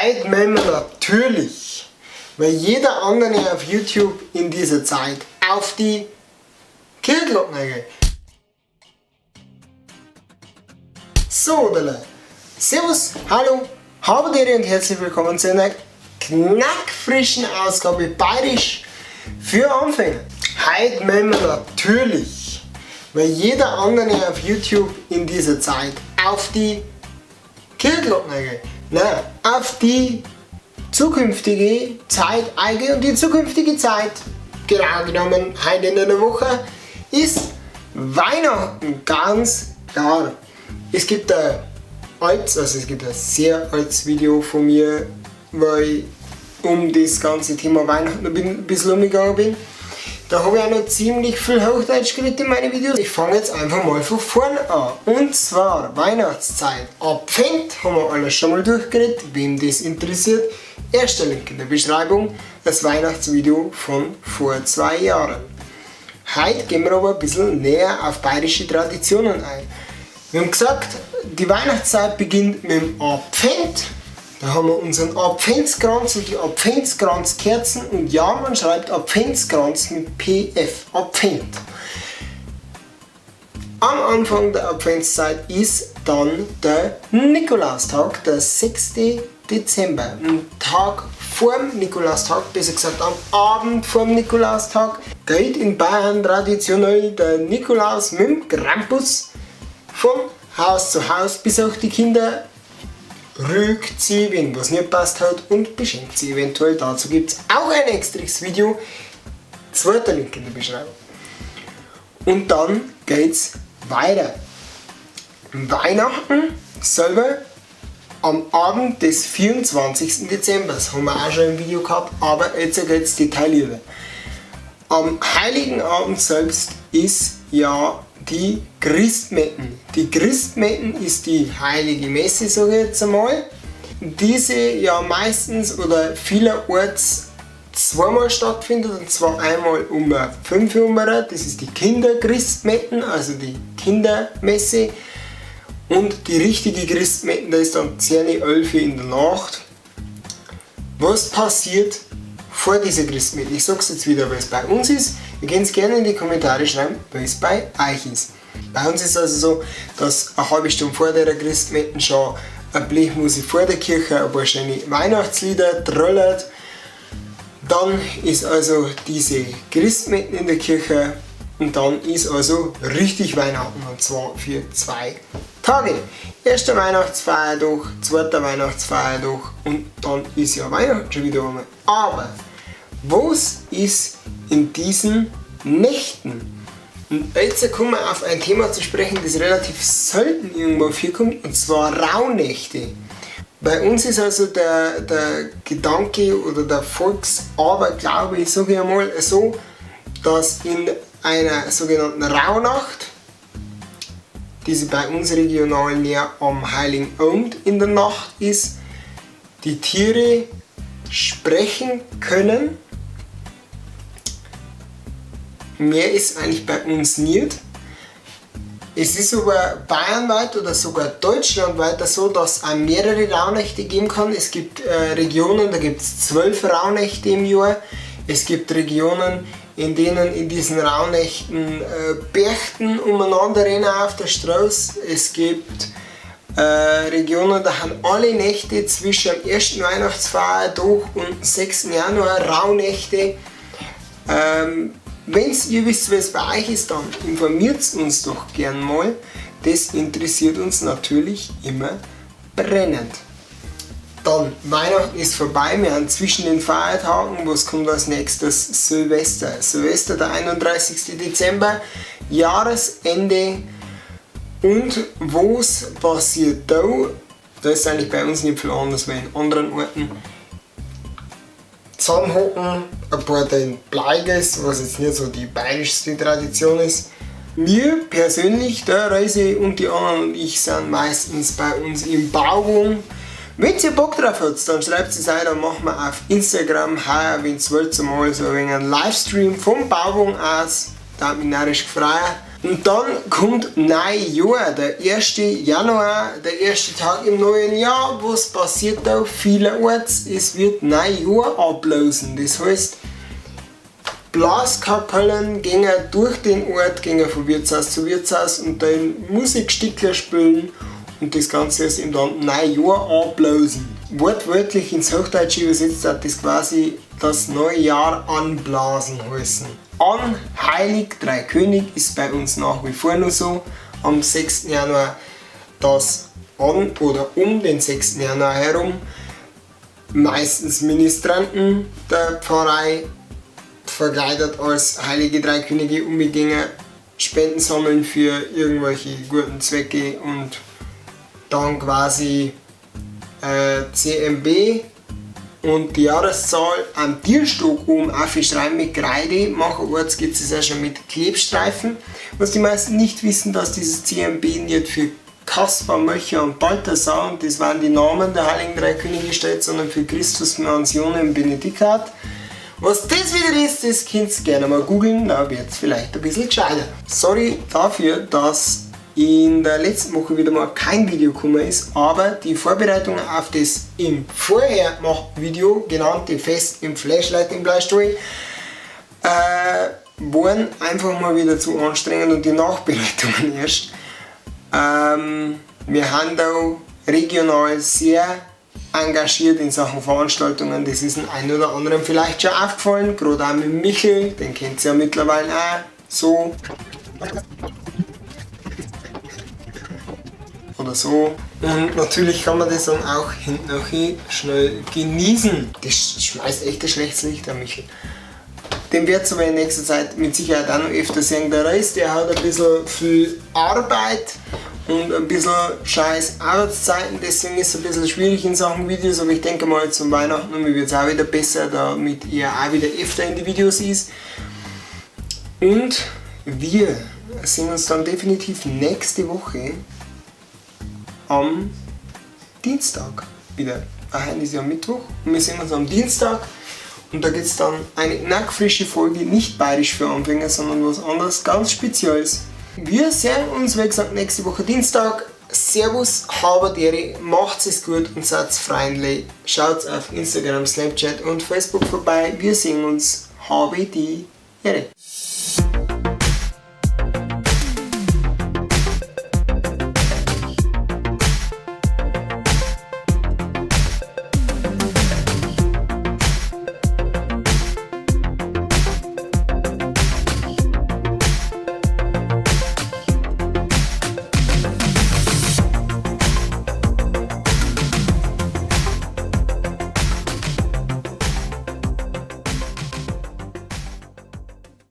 Heute melden wir natürlich, weil jeder andere auf YouTube in dieser Zeit auf die Kirchglocken eingeht. So, oder? Servus, hallo, habe und herzlich willkommen zu einer knackfrischen Ausgabe Bayerisch für Anfänger. Heute melden wir natürlich, weil jeder andere auf YouTube in dieser Zeit auf die Kirchglocken eingeht. Nein, auf die zukünftige Zeit eingeht und die zukünftige Zeit, genau genommen heute in einer Woche, ist Weihnachten, ganz klar. Es gibt ein altes, also es gibt ein sehr altes Video von mir, weil ich um das ganze Thema Weihnachten ein bisschen umgegangen bin. Da habe ich auch noch ziemlich viel Hochdeutsch geredet in meinen Videos. Ich fange jetzt einfach mal von vorn an. Und zwar Weihnachtszeit. Advent haben wir alles schon mal durchgeredet. Wem das interessiert, erster Link in der Beschreibung, das Weihnachtsvideo von vor 2 Jahren. Heute gehen wir aber ein bisschen näher auf bayerische Traditionen ein. Wir haben gesagt, die Weihnachtszeit beginnt mit dem Advent. Da haben wir unseren Adventskranz und die Adventskranzkerzen. Und ja, man schreibt Adventskranz mit PF, Advent. Am Anfang der Adventszeit ist dann der Nikolaustag, der 6. Dezember. Ein Tag vorm Nikolaustag, besser gesagt am Abend vorm Nikolaustag, geht in Bayern traditionell der Nikolaus mit dem Krampus von Haus zu Haus, bis auch die Kinder rügt sie, wenn was nicht passt hat, und beschenkt sie eventuell. Dazu gibt's auch ein extra Video, zweiter Link in der Beschreibung. Und dann geht's weiter. Weihnachten selber am Abend des 24. Dezember, das haben wir auch schon im Video gehabt, aber jetzt geht's detaillierter. Am Heiligen Abend selbst ist ja die Christmetten. Die Christmetten ist die heilige Messe, sag ich jetzt einmal. Diese ja meistens oder vielerorts zweimal stattfindet, und zwar einmal um 5 Uhr, das ist die Kinderchristmetten, also die Kindermesse, und die richtige Christmetten, da ist dann 10, 11 Uhr in der Nacht. Was passiert vor dieser Christmette? Ich sag's jetzt wieder, was bei uns ist. Ihr könnt's gerne in die Kommentare schreiben, was bei euch ist. Bei uns ist es also so, dass eine halbe Stunde vor der Christmetten schon eine Blechmusik vor der Kirche ein paar schöne Weihnachtslieder tröllert. Dann ist also diese Christmetten in der Kirche und dann ist also richtig Weihnachten, und zwar für 2 Tage. Erster Weihnachtsfeiertag, zweiter Weihnachtsfeiertag und dann ist ja Weihnachten schon wieder einmal. Aber was ist in diesen Nächten? Und jetzt kommen wir auf ein Thema zu sprechen, das relativ selten irgendwo vorkommt, und zwar Rauhnächte. Bei uns ist also der Gedanke oder der Volksaberglaube, ich sage ja mal so, dass in einer sogenannten Rauhnacht, die sich bei uns regional näher am Heiligen Abend in der Nacht ist, die Tiere sprechen können. Mehr ist eigentlich bei uns nicht. Es ist aber bayernweit oder sogar deutschlandweit so, dass es auch mehrere Rauhnächte geben kann. Es gibt Regionen, da gibt's 12 Rauhnächte im Jahr. Es gibt Regionen, in denen in diesen Rauhnächten Berchten umeinander rennen auf der Straße. Es gibt Regionen, da haben alle Nächte zwischen dem ersten Weihnachtsfeiertag und dem 6. Januar Rauhnächte. Wenn's ihr wisst, was bei euch ist, dann informiert uns doch gern mal. Das interessiert uns natürlich immer brennend. Dann, Weihnachten ist vorbei, wir haben zwischen den Feiertagen, was kommt als nächstes? Silvester. Silvester, der 31. Dezember, Jahresende. Und was passiert da? Da ist eigentlich bei uns nicht viel anders als in anderen Orten. Zusammenhocken, ein paar den Bleiges, was jetzt nicht so die bayerischste Tradition ist. Wir persönlich, der Reise und die anderen und ich, sind meistens bei uns im Bauwagen. Wenn ihr Bock drauf habt, dann schreibt es ein, dann machen wir auf Instagram heuer, wenn's wollt, mal so ein wenig einen Livestream vom Bauwagen aus. Da hat mich narrisch gefreut. Und dann kommt Neujahr, der 1. Januar, der erste Tag im neuen Jahr. Was passiert da vielerorts? Es wird Neujahr abblasen. Das heißt, Blaskapellen gehen durch den Ort, gehen von Wirtshaus zu Wirtshaus und dann Musikstücke spielen und das Ganze ist eben dann Neujahr abblasen. Wortwörtlich ins Hochdeutsche übersetzt hat das quasi das Neujahr anblasen heißen. An Heilig Drei König ist bei uns nach wie vor noch so, am 6. Januar, dass an oder um den 6. Januar herum meistens Ministranten der Pfarrei verkleidet als Heilige Drei Könige umgehen, Spenden sammeln für irgendwelche guten Zwecke und dann quasi CMB und die Jahreszahl am Tierstock oben aufschreiben mit Kreide. Mancherorts gibt es auch schon mit Klebstreifen. Was die meisten nicht wissen, dass dieses CMB nicht für Kaspar, Melchior und Balthasar, und das waren die Namen der Heiligen Drei Könige steht, sondern für Christus, Mansione und Benedikat. Was das wieder ist, das könnt ihr gerne mal googeln, da wird's vielleicht ein bisschen gescheiter. Sorry dafür, dass in der letzten Woche wieder mal kein Video gekommen ist, aber die Vorbereitung auf das im Vorher gemachte Video, genannte Fest im Flashlight im Bleistuhl, waren einfach mal wieder zu anstrengend und die Nachbereitungen erst. Wir haben da regional sehr engagiert in Sachen Veranstaltungen, das ist dem einen oder anderen vielleicht schon aufgefallen, gerade auch mit Michel, den kennt ihr ja mittlerweile auch so. Oder so. Und natürlich kann man das dann auch hinten noch schnell genießen. Das schmeißt echt ein schlechtes Licht an, Michel. Den wird's aber in nächster Zeit mit Sicherheit auch noch öfter sehen. Der Rest, der hat ein bisschen viel Arbeit und ein bisschen scheiß Arbeitszeiten, deswegen ist es ein bisschen schwierig in Sachen Videos, aber ich denke mal zum Weihnachten wird's auch wieder besser, damit er auch wieder öfter in die Videos ist. Und wir sehen uns dann definitiv nächste Woche am Dienstag wieder. Heute ist ja Mittwoch und wir sehen uns am Dienstag und da gibt's dann eine knackfrische Folge, nicht bayerisch für Anfänger, sondern was anderes, ganz Spezielles. Wir sehen uns, wie gesagt, nächste Woche Dienstag. Servus, habert Ehre, macht's es gut und seid freundlich. Schaut auf Instagram, Snapchat und Facebook vorbei. Wir sehen uns. Habe die Ehre.